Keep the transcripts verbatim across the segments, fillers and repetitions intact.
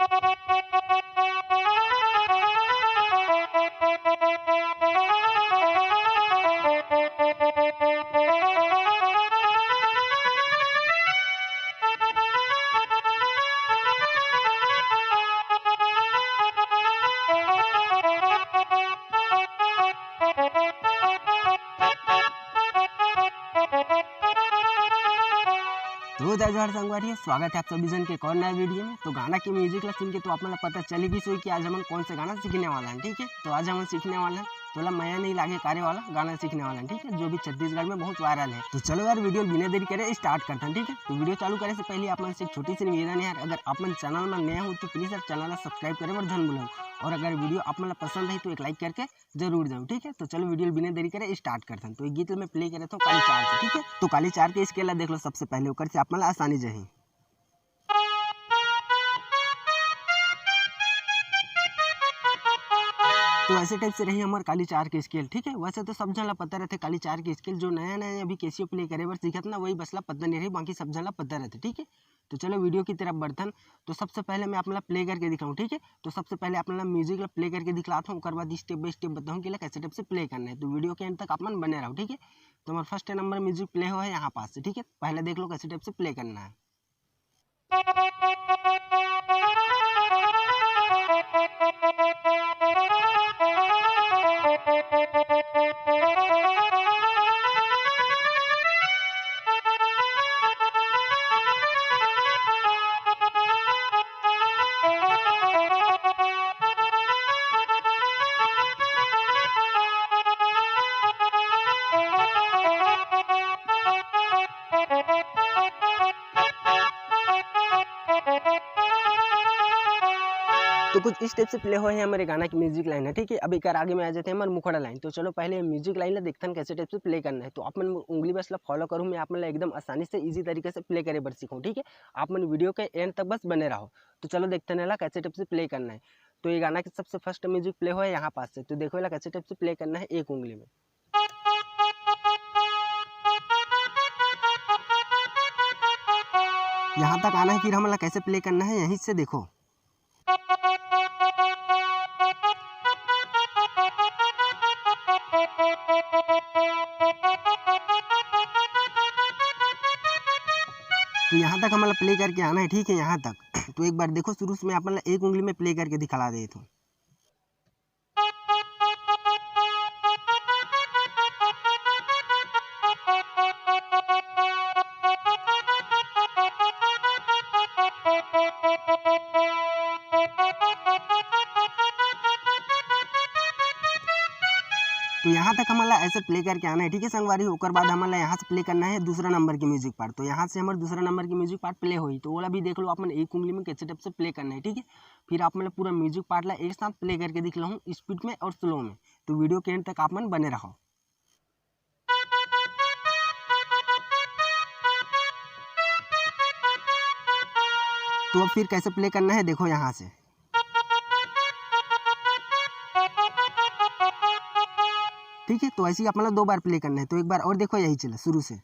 तो जय जोहार संगवारी हो, स्वागत है आप सभी जन के एक और नए वीडियो में। तो गाना के म्यूजिक ला सुन के तो आप मन ला पता चल ही गइस होही कि आज हमन कौन से गाना सीखने वाला है, ठीक है। तो आज हमन सीखने वाला है तोला मया नहीं लागे कारे वाला गाना सीखने वाला है, ठीक है, जो भी छत्तीसगढ़ में बहुत वायरल है। तो चलो यार, वीडियो बिना देरी करे स्टार्ट करथन, ठीक है। तो वीडियो चालू करे से पहले आप मन से एक छोटी सी निवेदन है यार, अगर आप मन चैनल में नए हो तो प्लीज यार चैनल ला सब्सक्राइब करे बर झन भूलव, और अगर वीडियो आप मन ला पसंद आही तो एक लाइक करके जरूर जाव, ठीक है। तो चलो वीडियो बिना देरी करे स्टार्ट करथन। तो ये गीत ला मैं प्ले करे तो काली चार के, ठीक है। तो काली चार के स्केल ला देख लो सबसे पहले, ओकर से आप मन ला आसानी जाही। तो ऐसे टाइप से रही हमर काली चार के स्केल, ठीक है। वैसे तो सब झन ला पता रहथे काली चार के स्केल, जो नया नया अभी कैसियो प्ले करे बर सीखत ना, वही बस ला पता नहीं रही, बाकी सब झन ला पता रहथे, ठीक है। तो चलो वीडियो की तरफ बढ़थन। तो सबसे पहले मैं आप मन ला प्ले करके दिखाऊँ, ठीक है। तो सबसे पहले आप मन ला म्यूजिक ला प्ले करके दिखलात हूँ, ओकर बाद स्टेप बाय स्टेप बताऊँ कि ला कैसे टाइप से प्ले करना है। तो वीडियो के एंड तक आप मन बने रहो, ठीक है। तो हमारा फर्स्ट नंबर म्यूजिक प्ले हो है यहाँ पास से, ठीक है। पहले देख लो कैसे टाइप से प्ले करना है। तो कुछ इस टाइप से प्ले होए हे हमर गाना के म्यूजिक लाइन ह, ठीक है। अब एकर आगे में आ जाथे हमर मुखड़ा लाइन। तो चलो पहले म्यूजिक लाइन ला देखथन कैसे टाइप से प्ले करना है। तो आप मन उंगली बस ला फॉलो करूँ, मैं आप मन ला एकदम आसानी से ईजी तरीके से प्ले करे बर सिखाऊँ, ठीक है। आप मन वीडियो के एंड तक बस बने रहो। तो चलो देखथन एला कैसे टाइप से प्ले करना है। तो ये गाना के सबसे फर्स्ट म्यूजिक प्ले होए यहाँ पास से, तो देखो एला कैसे टाइप से प्ले करना है एक उंगली में। यहाँ तक आना है, फिर हमन ला कैसे प्ले करना है यहीं से देखो। तो यहाँ तक हमन ला प्ले करके आना है, ठीक है, यहाँ तक। तो एक बार देखो, शुरू से मैं आप मन ला एक उंगली में प्ले करके दिखला देत हूँ। तो यहाँ तक हमन ला ऐसे प्ले करके आना है, ठीक है संगवारी। ओकर बाद हमन ला यहाँ से प्ले करना है दूसरा नंबर के म्यूजिक पार्ट। तो यहाँ से हमर दूसरा नंबर के म्यूजिक पार्ट प्ले होई, तो ओला भी देख लो आप मन एक उंगली में कैसे टाइप से प्ले करना है, ठीक है। फिर आप मन ला पूरा म्यूजिक पार्ट ला एक साथ प्ले करके दिखलाहूँ स्पीड में और स्लो में। तो वीडियो के एंड तक आप मन बने रहो। तो अब फिर कैसे प्ले करना है, देखो यहाँ से, ठीक है। तो ऐसे ही आप मन ला दो बार प्ले करना है। तो एक बार और देखो, यही चला शुरू से।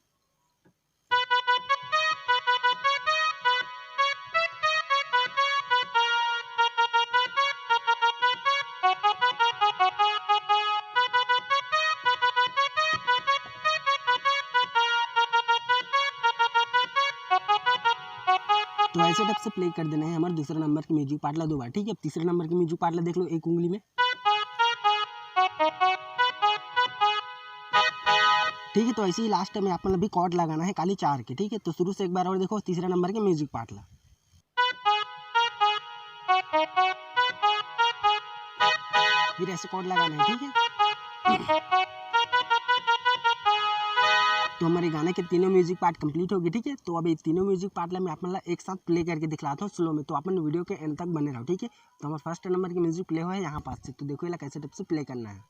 तो ऐसे टाइप से प्ले कर देना है हमर दूसरा नंबर के म्यूजिक पार्ट ला दो बार, ठीक है। अब तीसरे नंबर के म्यूजिक पार्ट ला देख लो एक उंगली में, ठीक है। तो ऐसे ही लास्ट में आप मन ला भी कॉर्ड लगाना है काली चार के, ठीक है। तो शुरू से एक बार और देखो तीसरा नंबर के म्यूजिक पार्ट ला, फिर ऐसे कॉर्ड लगाना है, ठीक है। तो हमारे गाने के तीनों म्यूजिक पार्ट कंप्लीट हो गए, ठीक है। तो अब ये तीनों म्यूजिक पार्ट ला मैं आप मन ला एक साथ प्ले करके दिखलाता हूँ स्लो में। तो आप मन वीडियो के एंड तक बने रहो, ठीक है। तो हमारा फर्स्ट नंबर के म्यूजिक प्ले होए हे यहाँ पास से, तो देखो एला कैसे टाइप से प्ले करना है।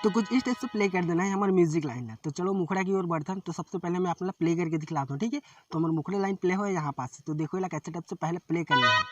तो कुछ इस टाइप से प्ले कर देना है हमारे म्यूजिक लाइन ला। तो चलो मुखड़ा की ओर बढ़थन। तो सबसे पहले मैं आप ला प्ले करके दिखलाता हूँ, ठीक है। तो हमारे मुखड़ा लाइन प्ले होय यहाँ पास से, तो देखो एला कैसे टाइप से पहले प्ले करना है।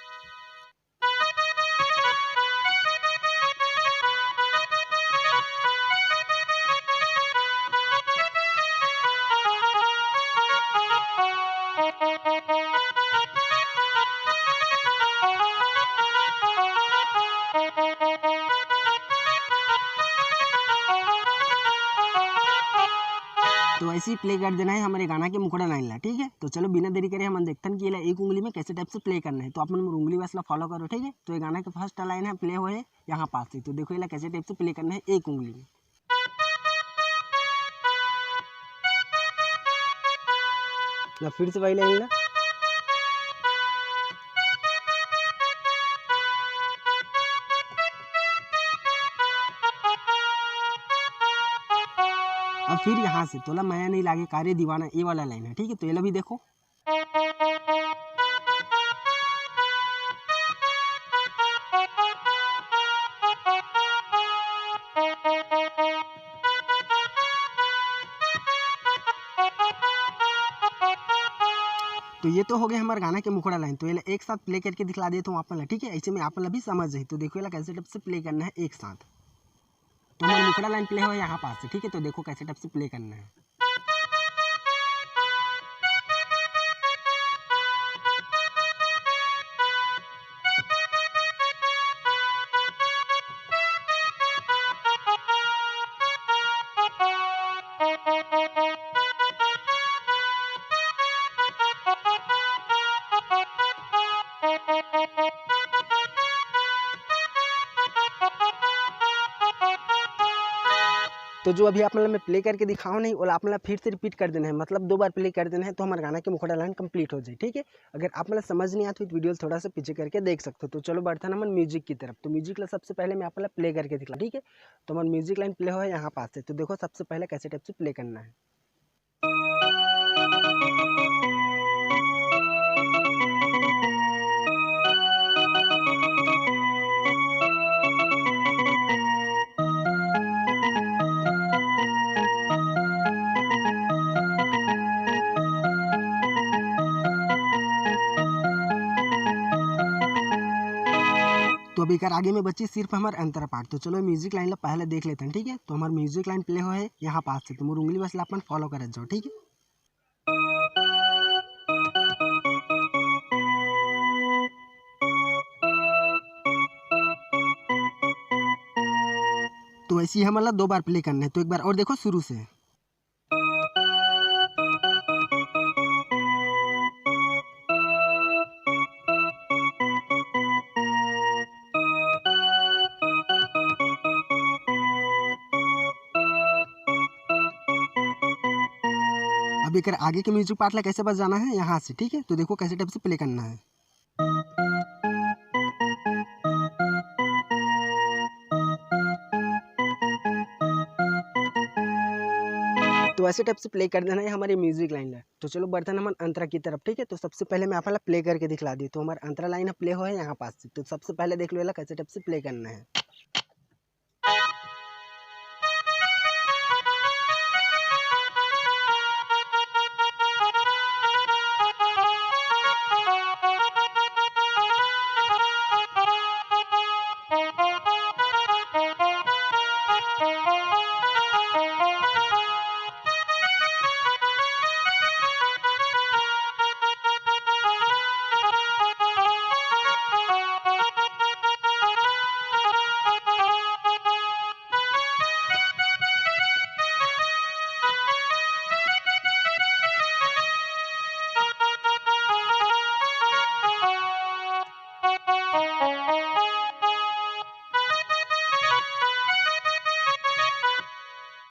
तो ऐसे ही प्ले कर देना है हमारे गाना के मुखड़ा लाइन ला, ठीक है। तो चलो बिना देरी करे हमन देखथन कि एला एक उंगली में कैसे टाइप से प्ले करना है। तो आप मन उंगली बस ला फॉलो करो, ठीक है। तो ये गाना के फर्स्ट लाइन है प्ले होए यहाँ पास से, तो देखो एला कैसे टाइप से प्ले करना है एक उंगली में। ना फिर से वही लाइन ला। अब फिर यहाँ से तोला मया नहीं लागे का रे दीवाना, ये वाला लाइन है, ठीक है। तो ये ला भी देखो। तो ये तो हो गए हमारे गाना के मुखड़ा लाइन। तो ये ला एक साथ प्ले करके दिखला देता हूँ आप मन ला, ठीक है। ऐसे में आप मन ला भी समझ जाही। तो देखो ये ला कैसे टाइप से प्ले करना है एक साथ। तो हमारे मुखड़ा लाइन प्ले हो यहाँ पास से, ठीक है। तो देखो कैसे टाइप से प्ले करना है। तो जो अभी आप मन ला मैं प्ले करके दिखाओ नहीं, ओला आप मन ला फिर से रिपीट कर देना है, मतलब दो बार प्ले कर देना है, तो हमारे गाना के मुखड़ा लाइन कंप्लीट हो जाए, ठीक है। अगर आप मन ला समझ नहीं आत हो, तो वीडियो थोड़ा सा पीछे करके देख सकते हो। तो चलो बढ़थन हमन म्यूजिक की तरफ। तो म्यूजिक ला सबसे पहले मैं आप मन ला प्ले करके दिखला, ठीक है। तो हमारे म्यूजिक लाइन प्ले हो है यहाँ पास से, तो देखो सबसे पहले कैसे टाइप से प्ले करना है। तो अब एकर आगे में बची सिर्फ हमार अंतरा पार्ट। तो चलो म्यूजिक लाइन ला पहले देख लेते हैं, ठीक है। तो हमार म्यूजिक लाइन प्ले हो है यहाँ पास से, तो मोर उंगली बस ला अपन फॉलो करत जाओ, ठीक है। तो ऐसे ही हमन ला दो बार प्ले करना है। तो एक बार और देखो शुरू से। अब एकर आगे के म्यूजिक पार्ट ला कैसे बजाना है यहाँ से, ठीक है। तो देखो कैसे टाइप से प्ले करना है। तो ऐसे टाइप से प्ले कर देना है हमारे म्यूजिक लाइन ला। तो चलो बढ़थन हमन अंतरा की तरफ, ठीक है। तो सबसे पहले मैं आप ला प्ले करके दिखला दी। तो हमारा अंतरा लाइन प्ले हो है यहाँ पास से। तो सबसे पहले देख लो एला कैसे टाइप से प्ले करना है।